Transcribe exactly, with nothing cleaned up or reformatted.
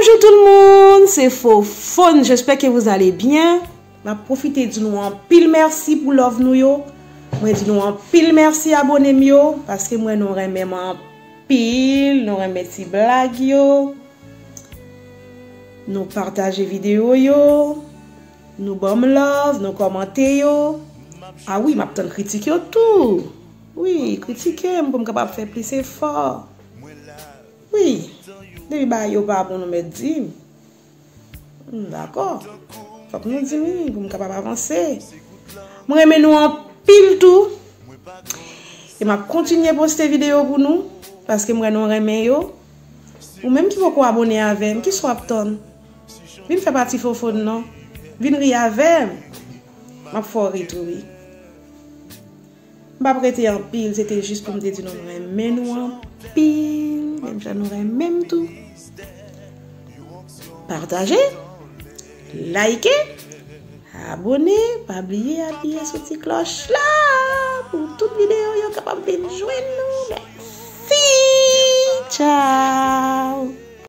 Bonjour tout le monde, c'est Fofone. J'espère que vous allez bien. M ap pwofite di nou anpil mèsi pou love nou yo. Mwen di nou anpil mèsi abone m yo, paske mwen nou renmen m anpil, nou renmen ti blag yo. Nou pataje videyo yo, nou ban m love, nou kòmante yo. A wi, m ap tann kritik yo tou. Wi, kritike m pou m kapab fè plis efò. Wi, depi bagay yo pa bon nou mèt di m. Hmm, dakò. Fòk nou di m wi pou m kapab avanse. Mwen renmen nou anpil tou. E m ap kontinye poste videyo pou nou, paske m wè nou renmen yo. Ou menm ki poko abone avè m, kisa w ap tann? Vin fè pati Fofone non. Vin ri avè m. M ap fè w ri tou wi. M p ap rete anpil, se te jis pou m te di nou m renmen nou anpil, menm jan nou renmen m tou. Pataje, like, abone, pa bliye apiye sou ti klòch la pou tout videyo yo kapab vin jwenn nou. Mèsi. Tchao.